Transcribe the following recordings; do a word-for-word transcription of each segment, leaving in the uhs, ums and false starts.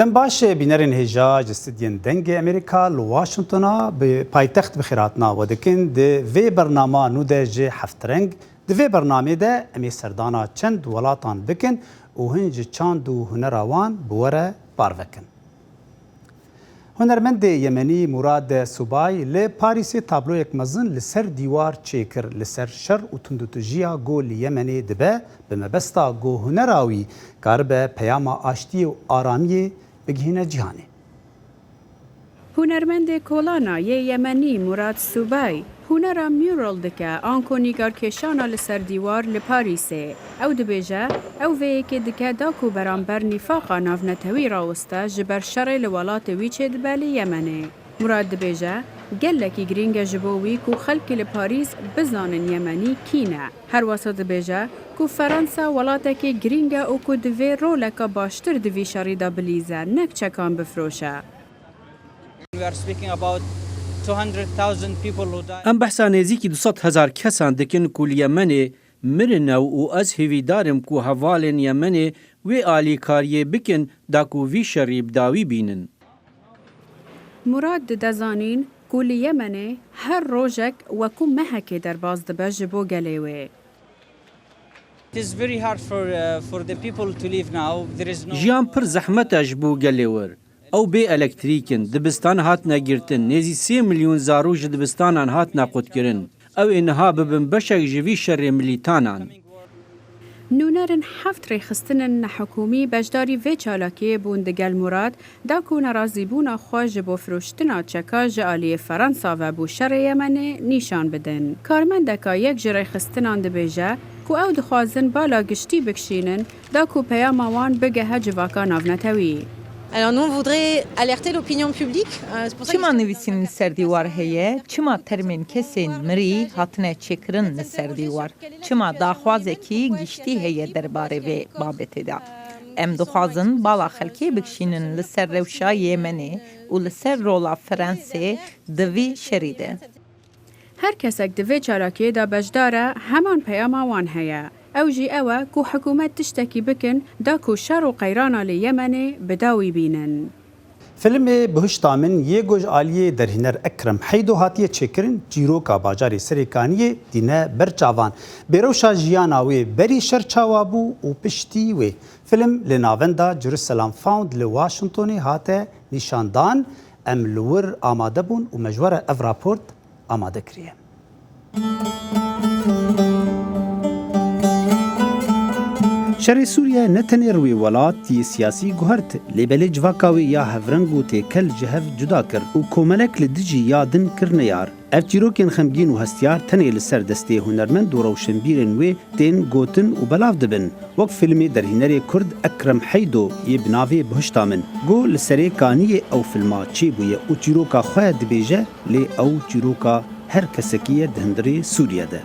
Dem baş e, bînerên hêja ji stûdyên Dengê Amerîka li Washingtona bi paytext bi xêrhatina we dikin. Di vê bernama nû de ji Heftreng, di vê bernamê de em ê serdana çend welatan bikin û hin ji çand û hunera wan bi we re parve kin. Hunermendê Yemenî Murad Subay li Parîsê tabloyek mezin li ser dîwar çêkir, li ser şer û tundûtûjiya ku li Yemenê dibe, bi mebesta ku hunera wî karibe peyama aştiyê û aramiyê bigihîne cîhanê. Hunermendê kolana yê Yemenî Murad Subay hunera mural dike, anko nîgarkêşana li ser dîwar li Parîsê. Ew dibêje, ew vê yekê dike da ku beramber nîfaqa navnetewî rawiste, ji ber şerê li welatê wî çêdibe li Yemenê. Murad dibêje, gelekî girîng e ji bo wî ku xelkê li Parîs bizanin Yemenî kî ne. Her wesa dibêje ku Ferensa welatekê girîng e û ku divê roleke baştir di vî şerî de bilîze, ne çekan bifroşe. We are speaking about two hundred thousand people who died. Em behsa nêzîkî du sed hezar kesan dikin ku li Yemenê mirine û ez hêvîdar im ku hevalên Yemenê wê alîkariyê bikin da ku vî şerî bi dawî bînin. Murad dide zanîn ku li Yemenê her rojek wekû mehekê derbas dibe ji bo gelê wê. It is very hard for, uh, for the people to live now. There is no Jiyan pir zehmet e ji bo gelê wir. Ew bê elektrîk in, dibistan hatine girtin, nêzî sê milyon zarok ji dibistanan hatine qutkirin. Ew ê niha bibin beşek ji vî şerê milîtanan. Nûnerin heft rêxistinin nehikûmî beşdarî vê çalakiyê bûn digel Murad, da ku nerazîbûna xwe ji bo firoştina çeka ji aliyê Ferensa ve bû şerê Yemenê nîşan bidin. Karmendeka yek ji rêxistinan dibêje ku ew dixwazin bala giştî bikişînin, da ku peyama wan bigehe civaka navnetewî. Alors nous, on voudrait alerter l'opinion publique, euh, c'est pour ça que Çima nivîsîn li ser dîwar heye? Çima termên kesên mirî hatine çêkirin li ser dîwar? Çima daxwazekî giştî heye derbarê vê babetê de? Em dixwazin bala xelkê bikişînin li ser rewşa Yemenê û li ser rola Fransê di vî şerî de. Her kesek di vê çalakiyê de beşdar e, heman peyama wan heye. Ew jî ew e ku hikûmet tiştekî bikin, da ku şer û qeyrana li Yemenê bi dawî bînin. Filmê Bihuşta Min yê ku ji aliyê derhîner Ekrem Heydo hatiye çêkirin, çîroka bajarê Serêkaniyê dîne ber çavan. Bêrewşa jiyana wê berî şer çawa bû û piştî wê. Film li navenda Jerusalem Found li Washingtonê hate nîşandan. Em li wir amade bûn û me ji we re ev raport amade kiriye. Şerê Sûriye ne tenê rûyê welatiyê siyasî guhert, lê belê civaka wê ya hevreng û têkel ji hev cuda kir û komelek li dijî ya din kir neyar. Ev çîrokên xemgîn û hestiyar tenê li ser destê hunermend û rewşenbîrên wê tên gotin û belav dibin. Wek filmê derhînerê Kurd Ekrem Heydo yê bi navê Bihuşta Min, ku li Serê Kaniyê ew filma çêbûye û çîroka xwe dibêje, lê ew çîroka her kesekî ye di hundirê Sûriye de.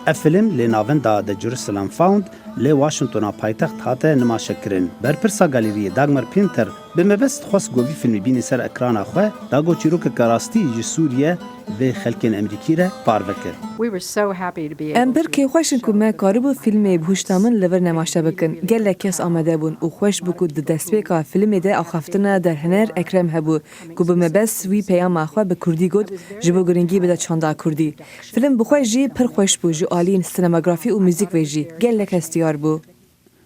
Ev film lê navenda The Jerusalem Found li Washingtona paytext hate nimaşekirin. Berpirsa galeriyê Dagmar Pinter bi mebest xwest ku vî filmî bîne ser ekrana xwe, da ku çîrokeke rastî ji Sûriye bi xelkên Emerîkî re parve kir. We were so happy to be able Em pir to kêfxweş in ku me karibû filmê Bihuşta Min li vir nemaşe bikin. Gelek kes amade bûn û xweş bû ku di destpêka filmê de axaftina derhêner Ekrem hebû, ku bi mebest wî peyama xwe bi kurdî got, ji bo giringî bide çanda kurdî. Film bi xwe jî pir xweş bû, ji aliyên sinemografî û muzîk ve jî gelek hestiyar bû.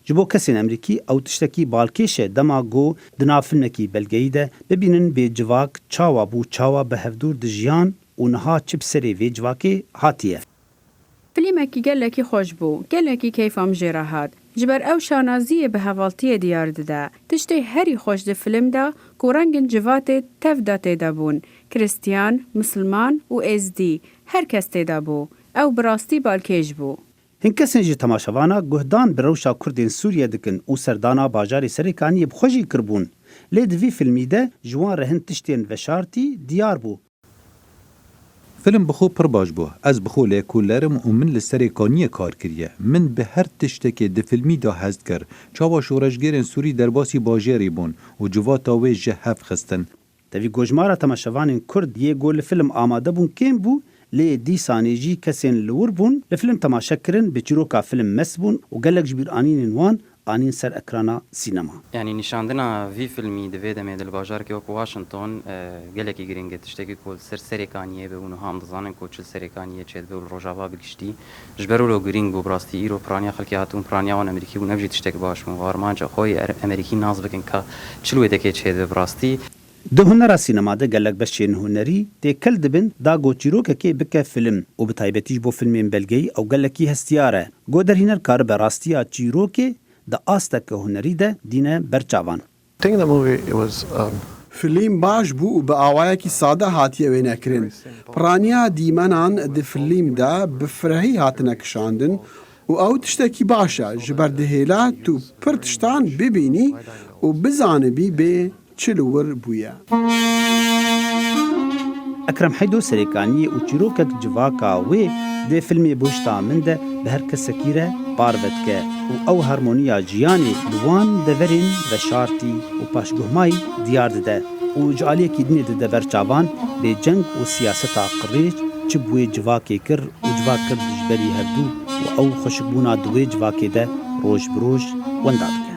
Ji bo kesên Emerîkî ew tiştekî balkêş e, dema ku di nav filmekî belgeyî de bibînin vê civak çawa bû, çawa bi hevdûr dijiyan û niha çi bi serê vê civakê hatiye. Filmekî gelekî xweş bû, gelekî keyfa min jê re hat. Ji ber ew şanaziyê bi hevaltiyê diyar dide. Tiştê herî xweş di film de ku rengên civatê tev de tê de bûn, Kristiyan, Misilman û Êzdî, her kes tê de bû. Ew bi rastî balkêş bû. Hin kesên ji temaşevana guhdan bi rewşa Kurdên Sûriye dikin û serdana bajarê Serêkaniyê bi xwe jî kiribûn. Lê di vî filmî de ji wan re hin tiştên veşartî diyar bû. Film bi xwe pir baş bû. Ez bi xwe lêkoler im û min li Serêkaniyê kar kiriye. Min bi her tiştekê di filmî de hez dikir. Çawa şoreşgerên Sûrî derbasî bajêrê bûn û civata wê ji hev xistin. Tevî gojmara temaşevanên Kurd yê ku li film amade bûn kêm bû, lê dîsanê jî kesên li wir bûn, li film temaşe kirin, bi çîroka film mest bûn û gelek ji bîranînên wan anîn ser ekrana sînema. Yanî nîşandina vî filmî di vê demê de li bajarekê wek Washington, e, gelekî girîng e, tiştekî ku li ser Serêkaniyê be û niha em dizanin ku çi li Serêkaniyê çêdibe û li Rojava bi giştî. Ji ber wilo girîng bû, bi rastî îro piraniya xelkê hatibûn, piraniya wan Amerîkî bûn, ev jî tiştek baş bûn. Armanca xwe yê er-, Amerîkî nas bikin ka çi li wê dekê çêdibe bi rastî. Di hunera sînema de gelek beşên hunerî têkel dibin da ku çîrokekê bike fîlm û bi taybetî ji bo fîlmên belgeyî ew gelekî hestiyar e. Ku derhîner karibe rastiya çîrokê di asteke hunerî de dîne ber çavan. Think the movie it was um, Filîm baş bû û bi awayekî sade hatiye wênekirin. Piraniya dîmenan di filîm de bi firehî hatine kişandin û ew tiştekî baş e, ji ber dihêle tu pir tiştan bibînî û bizanibî bê çi li wir bûye. Ekrem Heydo Serêkaniyê û çîrokek civaka wê di filmê Bihişta Min de bi her kesekî re parve dike û ew harmoniya jiyanê li wan deverên veşartî û paşguhmayî diyar dide û ji aliyekî dinê dide ber çavan bê ceng û siyaseta qirêj çi bi wê civakê kir û civak kir dijberî hevdû û ew xweşikbûna di wê civakê de roj bi roj wenda dike.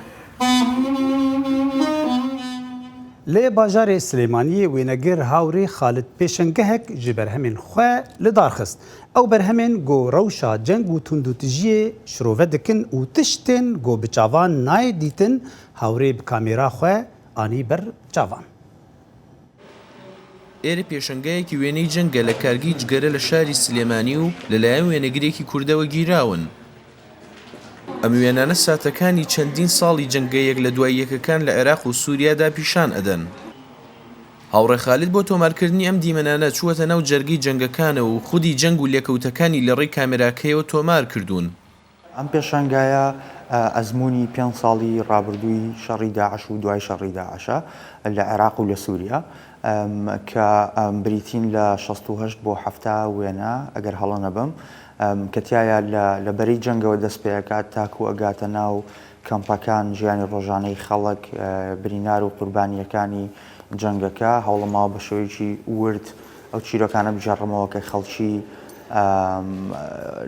Li bajarê Silêmaniyê wênegir Hawrê Xalid pêşengehek ji berhemên xwe li dar xist. Ew berhemên ku rewşa ceng û tundûtijiyê şirove dikin û tiştên ku bi çavan nayê dîtin, Hawrê bi kamêra xwe anî ber çavan. Êrî pêşengayekî wêneyî ceng e li kargêyî Cigere li şarî Silêmanî û li layan wênegirêkî Kurdewe gîrawin. Em wênane satekaniî çendîn salî cengê yek li duayî yekekân li Iraq û Sûriye de pîşan edin. Hawrê Xalid bo tomarkirdinî em dîmenane çûwete nav cergê cengekane û xwedî ceng û lêkewtekanî li rê kamerakeyê we tomar kirdûn. Em pêşangaya ezmûnî pênc salî rabirdûyî şerî DAIŞ û duayî şerî DAIŞ e li Iraq û li Sûriye, ke britîn li şest û heşt bo hefta wêne, eger hela nebim, ke tiya ye li berî cengewe dest pê eke ta ku egate nav kempekan, jiyanê rojane yê xelk, birînar û qurbaniyekana cengeke, hewle mawe bi şêweyekî wird ew çîrokane bijarime weke xelkî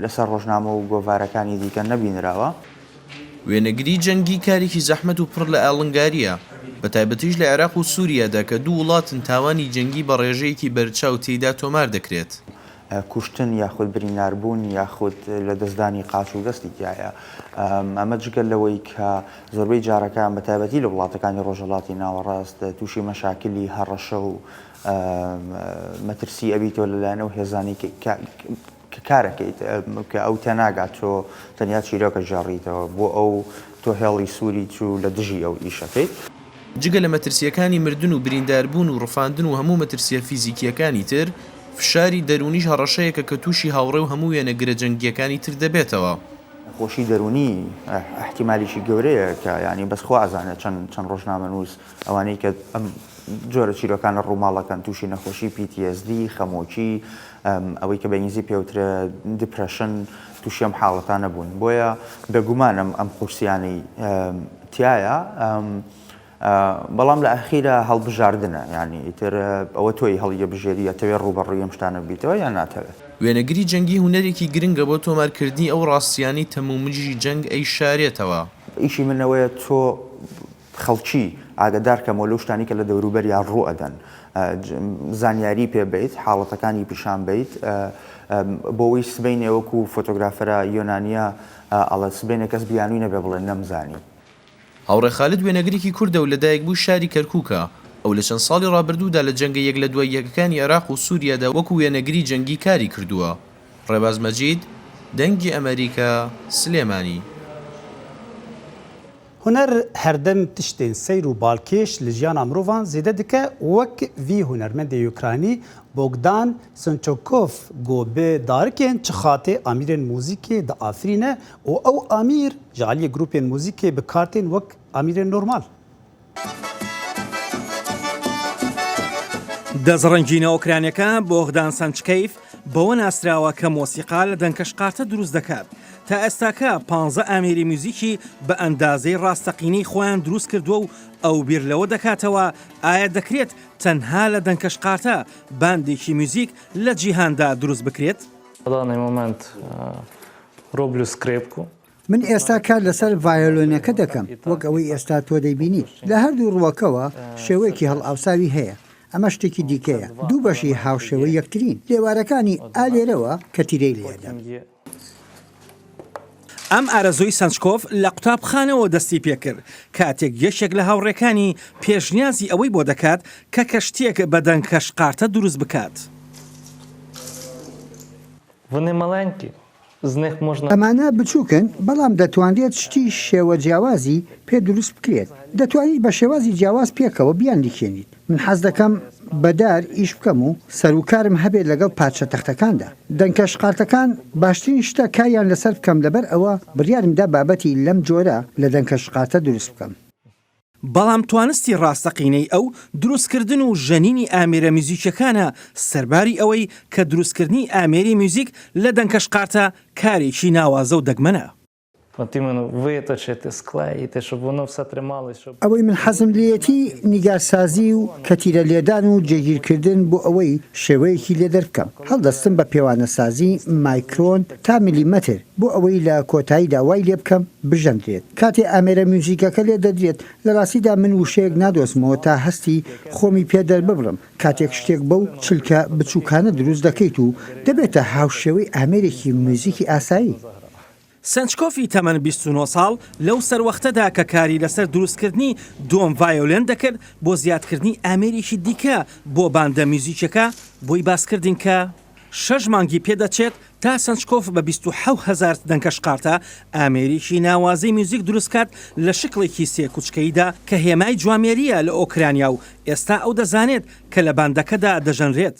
li ser rojname û govarekanê dîke nebînirawe. Wênegirî cengî karêkî zehmet û pir li alingariye, bi taybetî jî li Iraq û Sûriye de ke du wilat in tawanî cengî bi rêjeyekî berçaw têyda tomar dikiret. Kuştin yaxud birînarbûn yaxud li destdanî qaç û destî tiya ye. Eme cigel leweyî ke zorbey carekan bi taybetî li welatekaniî Rojhelatî Nawerast tûşî meşakilî hereşe û metirsî ebîto li layan ew hêzanî ke kar ekeît, ke ew tênaga to tenya çîroke jarîtewe, bo ew to hêlî Sûrî çû li dijî ew îş ekeît. Cigel li metirsiyekaniî mirdin û birîndarbûn û rifandin û hemû metirsiye fîzîkiyekaniî tir, fişarî derûnî jî hereşeyeke ke tûşî Hawrê û hemû wênegire cengiyekaniî tir debêtewe. Nexweşî derûnî îhtîmalîkî gewre ye ke yanî bes xwe ezane çend çend rojnamenûs ewanî ke em cora çîrokane rûmala ken tûşî nexweşî PTSD, xemokî, ewê ke bi îngilîzî pê witire depression, tûşî em haletane bûn. Boye bêguman em em qursiyanî tiya ye. Belam li exîra helbijardin e. Yanî îtir ew e tu yê heliyê bijêrî ya tewê rûberûyê em ji tane bibîtewe ya na tewê. Wênegirî cengî hunerekî giring e bo tomarkirdinî ew rastiyanî temûmicî ceng ey şarêtewe. Îşî min ew ye tu xelkî agedar ke me lewştanî ke li dewrûberiya rû eden. Zanyarî pê beyt, haletekanî pîşan beyt. Bo wî sibeyne wekû fotografera Yonaniya ale sibeyne kes biyanû nebe bile nemzanî. Hawrê Xalid wênegirîkî Kurd e û li dayik bû şarî Kerkûk e. Ew li çend salî rabirdû de li cengê yek li duayî yekekaniî Iraq û Sûriye de wekû wênegirî cengî karî kirduwe. Rêbaz Mecîd, Dengî Emerîka, Silêmanî. Huner herdem tiştên seyr û balkêş li jiyana mirovan zêde dike, wek vî hunermendê Ukraynî Bogdan Sonchokov ku bi darikên çixatê amîrên muzîkê diafirîne û ew amîr ji aliyê grûpên muzîkê bi kar tên wek amîrên normal. دەستڕەنگینە ئۆکرانیەکە بۆغدان سەنچکەیف بەوە ناسراوە کە مۆسیقا لە دەنکەشقارتە دروست دەکات. تا ئێستاکە پانزە ئامێری میوزیکی بە ئەندازەی ڕاستەقینەی خۆیان دروست کردووە و ئەو بیر لەوە دەکاتەوە ئایا دەکرێت تەنها لە دەنکەشقارتە باندێکی میوزیک لە جیهاندا دروست بکرێت؟ На данный момент роблю скрипку. من ئێستا کار لەسەر ڤایۆلۆنەکە دەکەم، وەک ئەوەی ئێستا تۆ دەیبینیت. لە هەردوو ڕووەکەوە شێوەیەکی هەڵئاوساوی هەیە. ئەمە شتێکی دیکەیە. دوو بەشی هاوشێوەی یەکترین. لێوارەکانی ئالێرەوە کە تیرەی لێدەن. ئەم ئارەزووی سەنچکۆف لە قوتابخانەوە دەستی پێکرد، کاتێک یەکێک لە هاوڕێکانی پێشنیازی ئەوەی بۆ دەکات کە کەشتیەک بە دەنکەشقارتە دروست بکات. Вони маленькі, з них можна. ئەمانە بچووکن، بەڵام دەتوانرێت شتی شێوە جیاوازی پێ دروست بکرێت. دەتوانیت بە شێوازی جیاواز پێکەوە بیان لیکێنیت. من حەز دەکەم بە دار ئیش بکەم و سەروکارم هەبێت لەگەڵ پارچە تەختەکاندا. دەنکەشقارتەکان باشترین شتە کاریان لەسەر بکەم، لەبەر ئەوە بڕیارم دا بابەتی لەم جۆرە لە دەنکەشقارتە دروست بکەم. بەڵام توانستی ڕاستەقینەی ئەو دروستکردن و ژەنینی ئامێرە میوزیکیەکانە، سەرباری ئەوەی کە دروستکردنی ئامێری میوزیک لە دەنکەشقارتە کارێکی ناوازە و دەگمەنە. От іменно виточити, склеїти, щоб воно все трималось, щоб. ئەوەی من حەزم لێیەتی نیگارسازی و کەتیرە لێدان و جێگیرکردن بۆ ئەوەی شێوەیەکی لێ دەربکەم. هەڵدەستم بە پێوانەسازی مایکرۆن تا میلیمەتر بۆ ئەوەی لە کۆتاییدا وای لێ بکەم بژەندرێت. کاتێ ئامێرە میوزیکەکە لێ دەدرێت، لە ڕاستیدا من وشەیەک نادۆزمەوە تا هەستی خۆمی پێ دەرببڕم. کاتێک شتێک بەو چلکە بچووکانە دروست دەکەیت و دەبێتە هاوشێوەی ئامێرێکی میوزیکی ئاسایی. سەنچکۆفی تەمەن بیست و نۆ ساڵ لەو سەروەختەدا کە کاری لەسەر دروستکردنی دۆم ڤایۆلێن دەکرد بۆ زیادکردنی ئامێرێکی دیکە بۆ باندە میوزیکەکە، بۆی باسکردین کە شەش مانگی پێدەچێت تا سەنچکۆف بە بیست و حەوت هەزار دەنکەشقارتە ئامێرێکی ناوازەی میوزیک دروستکات لە شکڵێکی سێ کوچکەییدا کە هێمای جوامێرییە لە ئۆکرانیا و ئێستا ئەو دەزانێت کە لە باندەکەدا دەژەنرێت.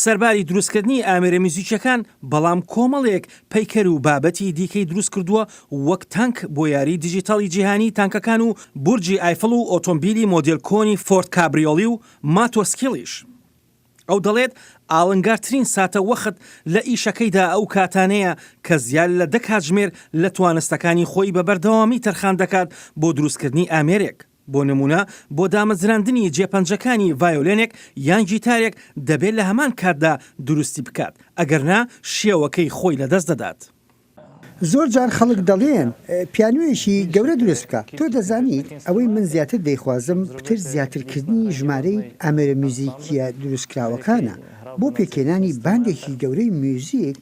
سەرباری دروستکردنی ئامێرە میوزیکیەکان، بەڵام کۆمەڵێک پەیکەر و بابەتی دیکەی دروست کردووە، وەک تانک بۆ یاری دیجیتاڵی جیهانی تانکەکان و بورجی ئایفڵ و ئۆتۆمبیلی مۆدێل کۆنی فۆرد کابریۆلی و ماتۆسکیڵیش. ئەو دەڵێت ئاڵنگارترین ساتە وەخت لە ئیشەکەیدا ئەو کاتانەیە کە زیاد لە دە کاتژمێر لە توانستەکانی خۆی بە بەردەوامی تەرخان دەکات بۆ دروستکردنی ئامێرێک. بۆ نمونە، بۆ دامەزراندنی جێپەنجەکانی ڤایۆلێنێک یان گیتارێک دەبێت لە هەمان کاتدا دروستی بکات، ئەگەرنا شێوەکەی خۆی لەدەست دەدات. زۆر جار خەڵک دەڵێن، "ئە، پیانویەکی گەورە دروست بکە." تۆ دەزانیت، ئەوەی من زیاتر دەیخوازم پتر زیاترکردنی ژمارەی ئامێرە میوزیکیە دروستکراوەکانە بۆ پێکهێنانی باندێکی گەورەی میوزیک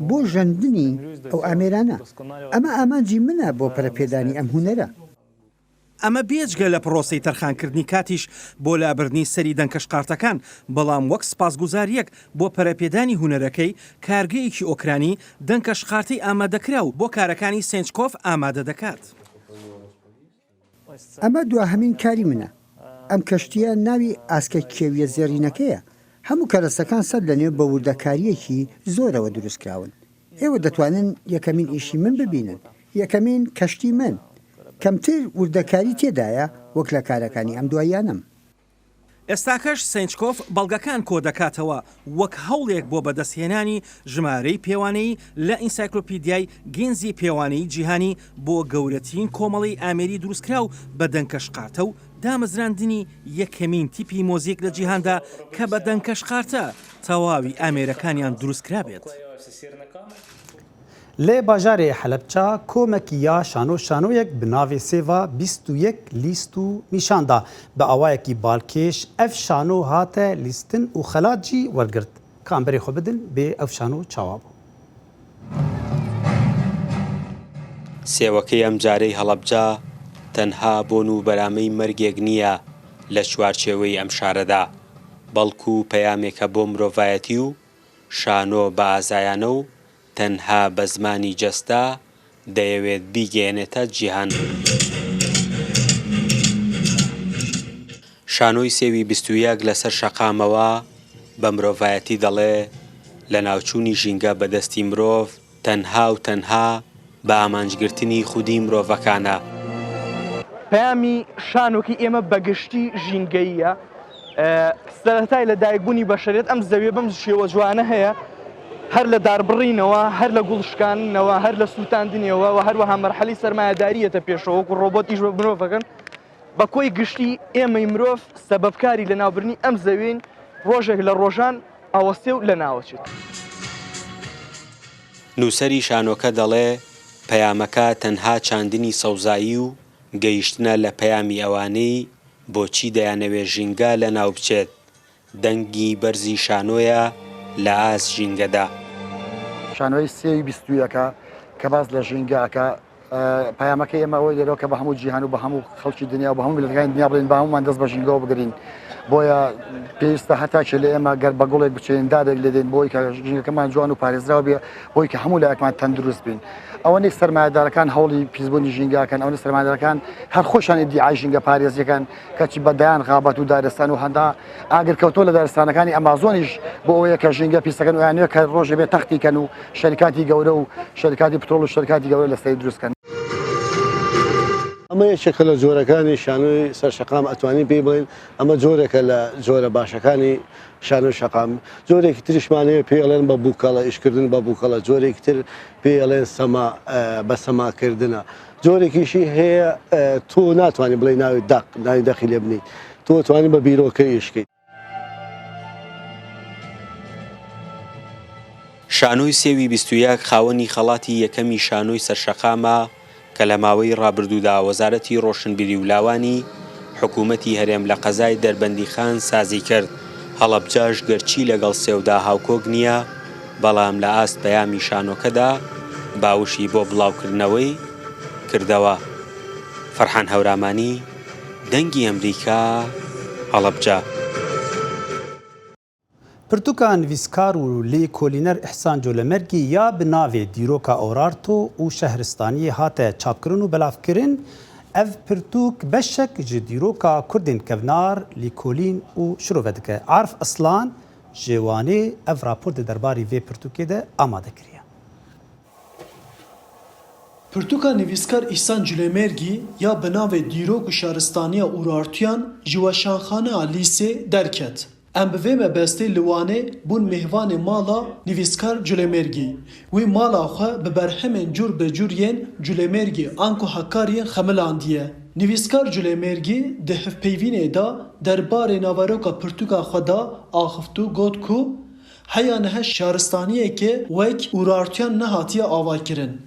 بۆ ژەندنی ئەو ئامێرانە. ئەمە ئامانجی منە بۆ پەرەپێدانی ئەم هونەرە. ئەمە بێجگە لە پرۆسەی تەرخانکردنی کاتیش بۆ لابردنی سەری دەنکەشقارتەکان، بەڵام وەک سپاسگوزاریەک بۆ پەرەپێدانی هونەرەکەی، کارگەیەکی ئۆکرانی دەنکەشقارتەی ئامادەکراو بۆ کارەکانی سێنچکۆف ئامادە دەکات. ئەمە دواهەمین کاری منە. ئەم کەشتیە ناوی ئاسکە کێویە زێڕینەکەیە. هەموو کەرەستەکان سەر لە نێو بە وردەکاریەکی زۆرەوە دروستکراون. ئێوە دەتوانن یەکەمین ئیشی من ببینن، یەکەمین کەشتی من. کەمتر وردەکاری تێدایە وەک لە کارەکانی ئەم دواییانەم. ئێستاکەش سێنچکۆف بەڵگەکان کۆ دەکاتەوە وەک هەوڵێک بۆ بەدەستهێنانی ژمارەی پێوانەیی لە ئینسایکلۆپیدیای گینزی پێوانەیی جیهانی بۆ گەورەترین کۆمەڵەی ئامێری دروستکراو بە دەنکەشقارتە و دامەزراندنی یەکەمین تیپی مۆزیک لە جیهاندا کە بە دەنکەشقارتە تەواوی ئامێرەکانیان دروستکرابێت. Lê bajarê Helebça komekî ya şano şanoyek bi navê Sêva bîst û yek lîst û nîşan da. Bi awayekî balkêş ev şano hate lîstin û xelat jî wergirt. Ka em berê xwe bidin bê ev şano çawa bû. سێوەکەی ئەم جارەی هەڵەبجە تەنها بۆن و بەرامەی مەرگێک نییە لە چوارچێوەی ئەم شارەدا، بەڵکو پەیامێکە بۆ مرۆڤایەتی و شانۆ بە ئازایانە و تەنها بە زمانی جەستە دەیەوێت بیگەیەنێتە جیهان. شانۆی سێوی بیست و یەک لەسەر شەقامەوە بە مرۆڤایەتی دەڵێ، لە ناوچوونی ژینگە بەدەستی مرۆڤ تەنها و تەنها بە ئامانجگرتنی خودی مرۆڤەکانە. پەیامی شانۆکی ئێمە بەگشتی ژینگەییە. سەرەتای لە دایکبوونی بەشەرێت ئەم زەویە بەم شێوە جوانە هەیە، هەر لە داربڕینەوە، هەر لە گوڵشکاندنەوە، هەر لە سووتاندنیەوە و هەروەها مەرحەلی سەرمایەداریەتە پێشەوە، وەکو ڕۆبۆت ئیش بە مرۆڤەکەن. بە کۆی گشتی ئێمەی مرۆڤ سەبەبکاری لەناوبردنی ئەم زەوین، ڕۆژێک لە ڕۆژان ئەوەستێ و لە ناوەچێت. نووسەری شانۆکە دەڵێ، پەیامەکە تەنها چاندنی سەوزایی و گەیشتنە لە پەیامی ئەوانەی بۆچی دەیانەوێ ژینگە لە ناو بچێت. دەنگی بەرزی شانۆیە لە ئاست ژینگەدا. شانۆی سێ و بیست و یەکە کە باس لە ژینگە ئەکا. پەیامەکەی ئێمە ئەوەی لێرەوە کە بە هەموو جیهان و بە هەموو خەڵکی دنیا و بە هەموو میلەتەکانی دنیا بڵێن بە هەمومان دەست بە ژینگەوە بگرین. بۆیە پێویستە هەر تاکێ لە ئێمە گەر بە گوڵێک بچێن دارێک لێدێن بۆی کە ژینگەکەمان جوان و پارێزراو بێ، بۆی کە هەموو لایەکمان تەندروست بین. ئەوەنەی سەرمایەدارەکان هەوڵی پیسبوونی ژینگاکەن، ئەوەنەی سەرمایەدارەکان هەر خۆشیان ئیدیعای ژینگە پارێزیەکەن، کەچی بە دەیان غابەت و دارستان و هەندا ئاگرکەوتنەوە لە دارستانەکانی ئەمازۆنیش بۆ ئەوەیە کە ژینگە پیسەکەن و یانوێ کە ڕۆژێ بێ تەختی کەن و شەریکاتی گەورە و شەریکاتی پترۆل و شەریکاتی گەورە لە سەری دروستکەن. ئەمە یەکێکە لە جۆرەکانی شانۆی سەرشەقام ئەتوانین پێی بڵێن ئەمە جۆرێکە لە جۆرە باشەکانی شانۆی شەقام. جۆرێکی تریشمان هەیە پێی ئەڵێن بە بووکەڵە ئیشکردن بە بووکەڵە، جۆرێکی تر پێی ئەڵێن سەما بە سەماکردنە. جۆرێکیشی هەیە تۆ ناتوانانی بڵێ ناوی دەق ناوی دەقی لێ بنی، تۆ توانی بە بیرۆکە ئیشکەیت. شانۆی سێوی بیست و یەک خاوەنی خەڵاتی یەکەمی شانۆی سەرشەقامە کە لە ماوەی ڕابردوودا وەزارەتی ڕۆشنبیری و لاوانی حکوومەتی هەرێم لە قەزای دەربەندیخان سازی کرد. هەڵەبجەش گەرچی لەگەڵ سێودا هاوکۆک نییە، بەڵام لە ئاست پەیامی شانۆکەدا باوشی بۆ بڵاوکردنەوەی کردەوە. فەرحان هەورامانی، دەنگی ئەمریکا، هەڵەبجە. Pirtûka nivîskar û lêkolîner Îhsan Colemêrgî ya bi navê Dîroka Urartu û Şehristaniyê hate çapkirin û belavkirin. Ev pirtûk beşek ji dîroka Kurdên kevnar lêkolîn û şirove dike. Arif Aslan ji Wanê ev rapor di derbarî vê pirtûkê de amade kiriye. Pirtûka nivîskar Îhsan Culemêrgî ya bi navê Dîrok û Şaristaniya Urartuyan ji weşanxaneya Lîsê derket. Em bi vê mebestê li Wanê bûn mêvanê mala nivîskar Culemêrgî. Wî mala xwe bi berhemên cûr bi cûr yên Culemêrgî anku Hakkari'yên xemilandiye. Nivîskar Culemêrgî di hevpeyvînê de derbarê naveroka pirtûka xwe de axiftu got ku heya niha şaristaniyeke wek Urartuyan nehatiye avakirin.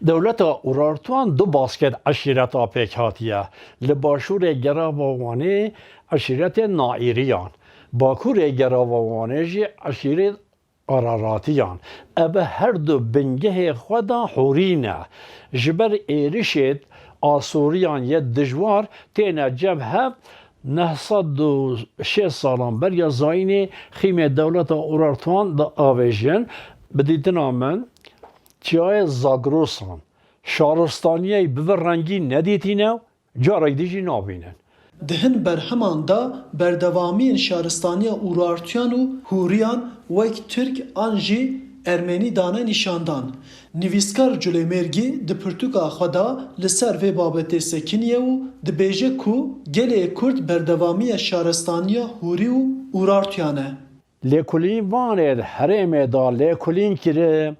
Dewleta Urartuan du basket eşîreta pêk hatiye. Li başûrê gerava Wanê eşîretê Naîriyan, bakurê gerava Wanê jî eşîrê Araratiyan. Ev her du bingehê xwe de hûrî ne. Ji ber êrişêd Asûriyan yê dijwar têne cem hev neh sed û şêst salan beriya zayînê xîmê dewleta Urartuan diavêjin. Bi dîtina min, Çiyayê Zagrosan şaristaniyê bi vî rengî nedîtîne û carek dî jî nabînin. Di hin berheman de berdewamiyên şaristaniya Urartuyan û Hûriyan wek Tirk an jî Ermenî dane nîşandan. Nivîskar Culemêrgî di pirtûka xwe de li ser vê babetê sekiniye û dibêje ku gelê Kurd berdewamiya şaristaniya Hûrî û Urartuyan e. Lêkolîn Wanê di herêmê de lêkolîn kiri,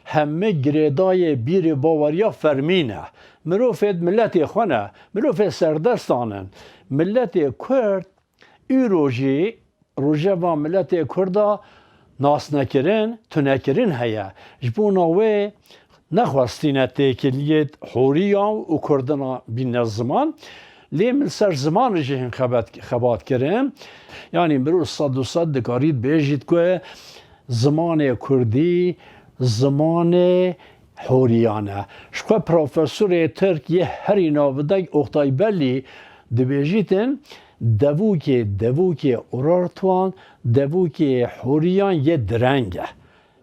hemî girêdayê bîr û baweriya fermî ne. Mirovêd miletê xwe ne, mirovê serdestan in. Miletê Kurd îro jî rojeva miletê Kurda nasnekirin, tunekirin heye. Ji bona wê nexwestîne têkiliyê hûriya û kurdina bîne ziman. Lê min ser ziman jî hin xebet, xebat kirin. Yanî mirov sed û sed dikarît bêjît ku zimanê kurdî zimanê hûriyan e. Ji xwe profesorê Tirk yê herî navidek Oktay Belî dibêjîtin, devûkê, devûkê Urartuan, devûkê hûriyan yê direng e.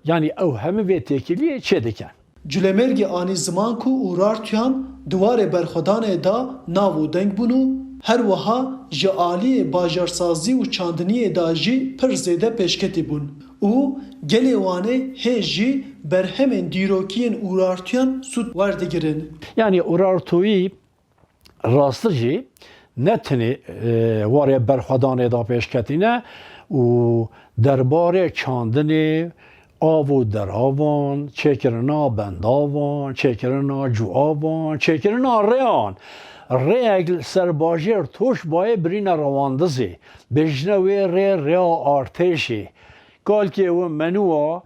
Yanî ew hemî vê têkiliyê çêdikin. Culemêrgî anî ziman ku Urartuyan di warê berxwedanê de nav û deng bûn û her wiha ji aliyê bajarsazî û çandiniyê de jî pir zêde pêşketî bûn û gelê Wanê hê jî berhemên dîrokî yên Urartuyan sûd werdigirin. Yanî Urartuyî Rastî jî ne tenê warê berxwedanê de pêşketîne û derbarê çandinê av û deravan, çêkirina bendavan, çêkirina cuavan, çêkirina rêyan. Rêyek li ser bajêr Toşbayê birîne Rewandizê. Bêjine wê rê rêya artêşê. Kalkê wê menûwa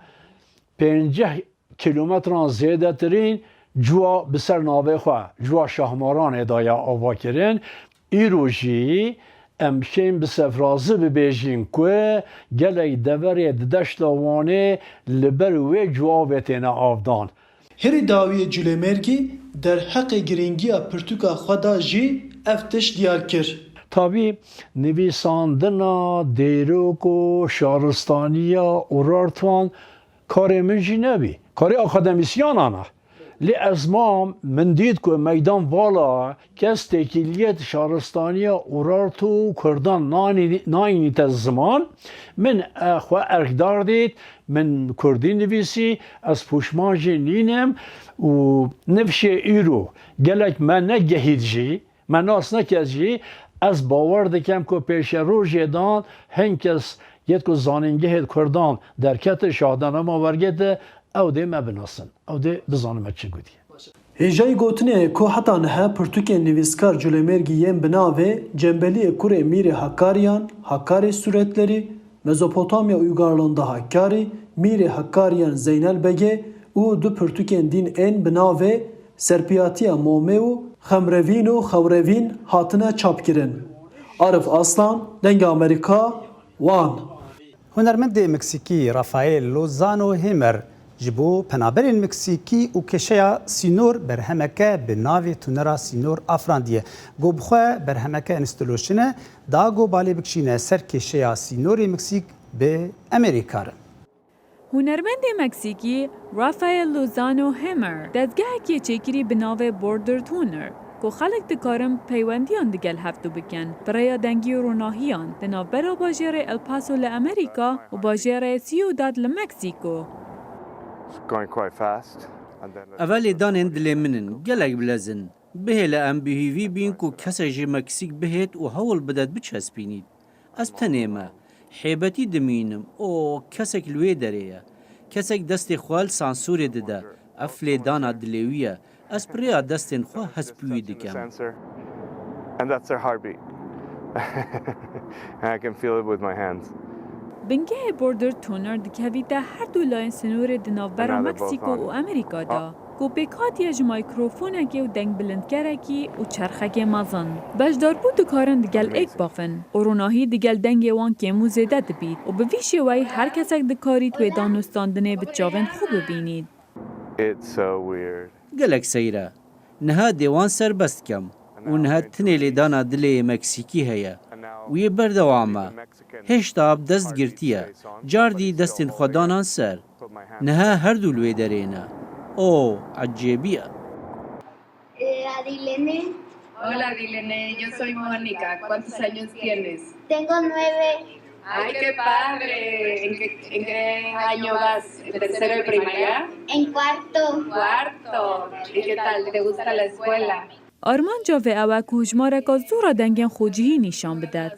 pênceh kîlometran zêdetirîn Cuwa bi ser navê xwe, Cuwa Şahmaranê daye avakirin. Îro jî em şên bi sefrazî bibêjin ku gelek deverê di deşta Wanê li ber wê cuwavê têne avdan. Herî dawiyê Culêmêrgî derheqê girîngiya pirtûka xwe de jî ev tişt diyar kir. Tabî nivîsandina dêrok û şaristaniya Urartuan karê min jî nebî. Karê akademîsyanan e. Lê ez mam, min dît ku meydan vala kes têkiliyê di şaristaniya Urartu û Kurdan nanî-, nayînîte ziman. Min, e, xwe erkdar dît, min Kurdî nivîsî, ez pûşman jî nînim û nifşê îro gelek me negehît jî, me nas nekir jî, ez bawer dikim ku pêşerojê dan hin kes yêt ku zanîngehê Kurdan derketin şahdana ma wergêt de, ew dê me binasin, ew dê bizanin me çi gotî. Hêjayî gotinê ye ku heta niha pirtûkên nivîskar Culêmêrgî yên bi navê Cembeliyê Kurê Mîrê Hakkariyan, Hakkari Suretleri, Mezopotamya Uygarlığında Hakkari, Mîrê Hakkariyan Zeynel Begê û du pirtûkên dîn ên bi navê Serpiyatiya Momê û Xemrevîn û Xewrevîn hatine çapkirin. Arif Aslan, Dengê Amerîka, Wan. Hunermendê Meksîkî Rafael Lozano Hemer ji bo penaberên Meksîkî û kêşeya sînor berhemeke bi navê Tunera Sînor afirandiye. Got bi xwe berhemeke înstaloşine da ku balê bikişîne ser kêşeya sînorê Meksîk bi Amerîka re. Hunermendê Meksîkî Rafael Lozano Hemer dezgehekê çêkirî bi navê Border Tuner, ku xelk dikarin peywendiyan digel hevdû bikin, bi rêya dengî û ronahiyan di navbera bajêrê El Paso li Amerîka û bajêrê Ciudad li Meksîko. It's going quite fast. And then Eve lêdanên dilê min in, gelek bilez in. Bihêle em bi hîvî bîn ku kesek ji Meksîk bihêt û hewl bidet biçespînît. Ez tenê me. Hêbetî dimînim. O, kesek li wê derê ye. Kesek destê xwe li sansorê dide. Ev lêdana dilê wî ye. Ez bi rêya destên xwe hespî wî dikim. And that's their heartbeat. And I can feel it with my hands. Bingehê Border Tuner dikevîte her du layên sînorê di navbera Meksîko û Amerîka de, ku pêk hatiye ji mîkrofonekê û dengbilindgerekî û çerxekê mezin. Beşdarbû dikarin digel êk bavin û ronahî digel dengê wan kêm û zêde dibît û bi vî şêweyî her kesek dikarît wê danûstandinê bi çavên xwe bibînît. It's so weird. Gelek seyr e. Niha dê wan serbest kem û niha tinê lêdana dilê yê Meksîkî heye û yê berdewam e. Hêşta bi dest girtiye. Cardî destên xwe danan ser. Niha her du li wê derê ne. O, ecêbî ye. Eh, Adilene. Hola, Adilene. Yo soy Mónica. ¿Cuántos años tienes? Tengo nueve. Ay, qué padre. ¿En qué, en qué año vas? ¿En tercero de primaria? En cuarto. Cuarto. ¿Y qué tal? ¿Te gusta la escuela? Armanca vê ew e ku hejmareka zû re dengên xwecihî nîşan bidet.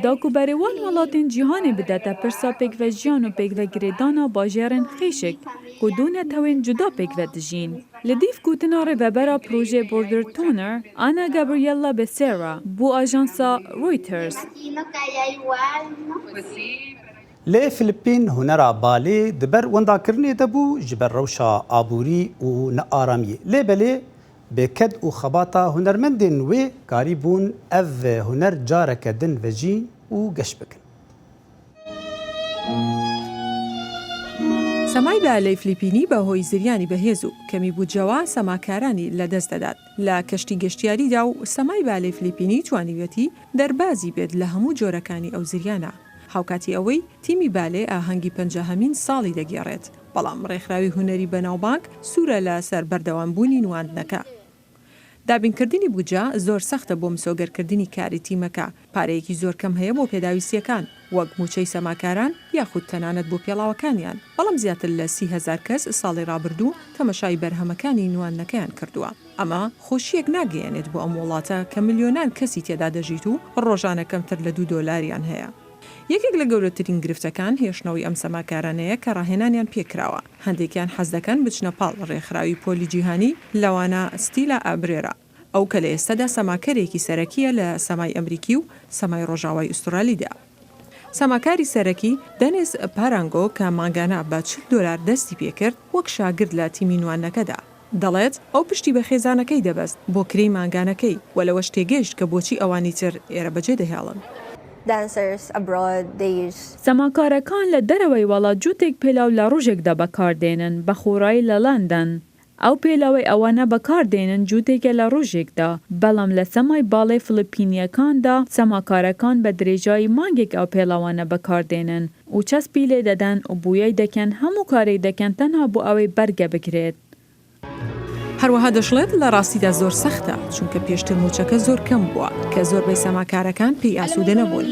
Da ku berê wan welatên cîhanê bidete pirsa pêkvejiyan û pêkvegirêdana bajêrên xêşik ku du netewên cuda pêkve dijîn. Li dîv gotina rêvebera projeyê Border Tuner, Ana Gabriella Becerra, bo ajansa Reuters. Lê Filipîn hunera balê di ber windakirinê de bû ji ber rewşa aborî û nearamiyê. Lê belê bi ked û xebata hunermendên wê karîbûn ev huner careke din vejîn û geş bikin. سەمای بالەی فلیپینی بەهۆی زریانی بەهێز و کەمی بودجەوە سەماکارانی لەدەست دەدات لە کەشتی گەشتیاریدا و سەمای بالەی فلیپینی توانیویەتی دەربازی بێت لە هەموو جۆرەکانی ئەو زریانە. هاوکاتی ئەوەی تیمی بالێ ئاهەنگی پەنجاهەمین ساڵی دەگێڕێت، بەڵام ڕێکخراوی هونەری بەناوبانگ سوورە لە سەر بەردەوامبوونی نواندنەکە. دابینکردنی بودجە زۆر سەختە بۆ مسۆگەرکردنی کاری تیمەکە. پارەیەکی زۆر کەم هەیە بۆ پێداویستیەکان، وەک موچەی سەماکاران یاخود تەنانەت بۆ پێڵاوەکانیان. بەڵام زیاتر لە سی هەزار کەس ساڵی ڕابردوو تەمەشای بەرهەمەکانی نواندنەکەیان کردووە. ئەمە خۆشیەک ناگەیەنێت بۆ ئەم وڵاتە کە ملیۆنان کەسی تێدا دەژیت و ڕۆژانە کەمتر لە دوو دۆلاریان هەیە. یەکێک لە گەورەترین گرفتەکان هێشتنەوەی ئەم سەماکارانەیە کە ڕاهێنانیان پێکراوە. هەندێکیان حەز دەکەن بچنە پاڵ ڕێکخراوی پۆلی جیهانی، لەوانە ستیلا ئابرێرا، ئەو کە لە ئێستادا سەماکەرێکی سەرەکیە لە سەمای ئەمریکی و سەمای ڕۆژاوای ئوسترالیدا. سەماکاری سەرەکی، دەنیس پارانگۆ، کە مانگانە بە چل دۆلار دەستی پێکرد وەک شاگرد لە تیمی نواندنەکەدا. دەڵێت ئەو پشتی بە خێزانەکەی دەبەست بۆ کرێی مانگانەکەی و لەوەش تێگەیشت کە بۆچی ئەوانی تر ئێرە بەجێ دەهێڵن. Dancers abroad, they use سەماکارەکان لە دەرەوەی وڵات جووتێک پێلاو لە ڕۆژێکدا بەکاردێنن، بە خۆڕایی لە لەندەن. ئەو پێلاوەی ئەوانە بەکاردێنن جووتێکە لە ڕۆژێکدا، بەڵام لە سەمای باڵێ فلیپینیەکاندا سەماکارەکان بە درێژایی مانگێک ئەو پێلاوانە بەکاردێنن و چەسپی لێ دەدەن و بویای دەکەن، هەموو کارێک دەکەن تەنها بۆ ئەوەی بەرگە بگرێت. هەروەها دەشڵێت لە ڕاستیدا زۆر سەختە، چونکە پێشتر موچەکە زۆر کەم بووە کە زۆربەی سەماکارەکان پێی ئاسوودە نەبوون.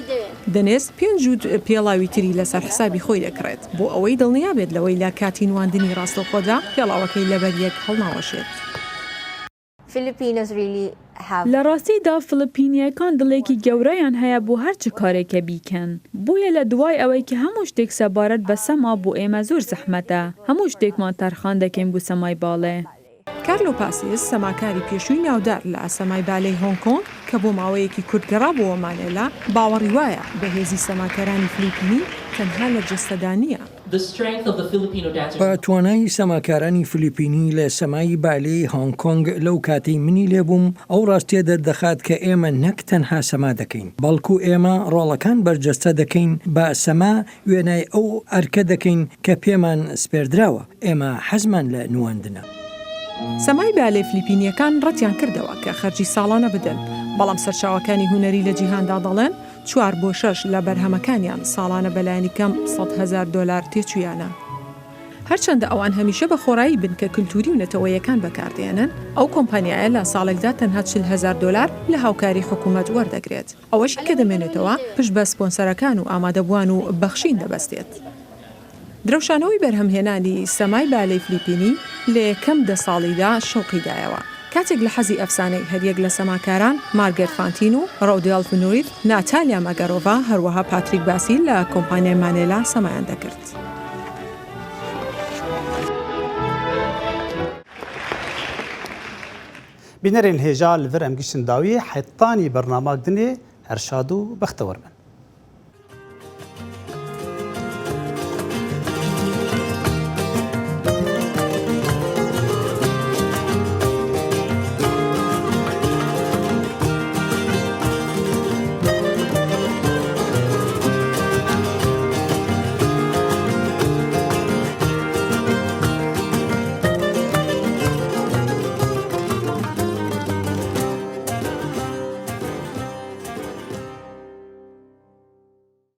دەنێس پێنج جووت پێڵاوی تری لەسەر حسابی خۆی دەکڕێت بۆ ئەوەی دڵنیا بێت لەوەی لە کاتی نواندنی ڕاستەوخۆدا پێڵاوەکەی لەبەر یەک هەڵناوەشێت. Filipinos really have لە ڕاستیدا فلیپینیەکان دڵێکی گەورەیان هەیە بۆ هەر چ کارێکە بیکەن. بۆیە لە دوای ئەوەی کە هەموو شتێک سەبارەت بە سەما بۆ ئێمە زۆر زەحمەتە، هەموو شتێکمان تەرخان دەکەین بۆ سەمای باڵێ. کارلۆ پاسیس، سەماکاری پێشووی ناودار لە سەمای بالەی هۆنگ کۆنگ کە بۆ ماوەیەکی کورت گەڕابووە مانێلا، باوەڕی وایە بەهێزی سەماکارانی فلیپینی تەنها لە جەستەدا نییە. The strength of the Filipino dancers. بە توانای سەماکارانی فلیپینی لە سەمای بالێی هۆنگ کۆنگ لەو کاتەی منی لێبووم، ئەو ڕاستیە دەردەخات کە ئێمە نەک تەنها سەما دەکەین، بەڵکو ئێمە ڕۆڵەکان بەرجەستە دەکەین، بە سەما وێنای ئەو ئەرکە دەکەین کە پێمان سپێردراوە. ئێمە حەزمان لە نواندنە. سەمای بالێ فلیپینیەکان ڕەتیان کردەوە کە خەرجی ساڵانە بدەن، بەڵام سەرچاوەکانی هونەری لە جیهاندا دەڵێن چوار بۆ شەش لە بەرهەمەکانیان ساڵانە بەلایەنی کەم سەد هەزار دۆلار تێچوویانە. هەرچەندە ئەوان هەمیشە بە خۆڕایی بن کە کلتوری و نەتەوەیەکان بەکاردێنن، ئەو کۆمپانیایە لە ساڵێکدا تەنها چل هەزار دۆلار لە هاوکاری حکوومەت وەردەگرێت، ئەوەش کە دەمێنێتەوە پشت بە سپۆنسەرەکان و ئامادەبووان و بەخشین دەبەستێت. درەوشانەوەی بەرهەمهێنانی سەمای بالەی فلیپینی لە یەکەم دە ساڵیدا شەوقی دایەوە، کاتێک لە حەزی ئەفسانەی هەریەک لە سەماکاران، مارگەرت فانتین و ڕۆدۆلف نوریت، ناتالیا ماگارۆڤا، هەروەها پاتریک باسیل لە کۆمپانیای مانێلا سەمایان دەکرد. Bînerên hêja, li vir em giştin dawiyê, hetanî bernamak dinê, her şad û bextewar bin.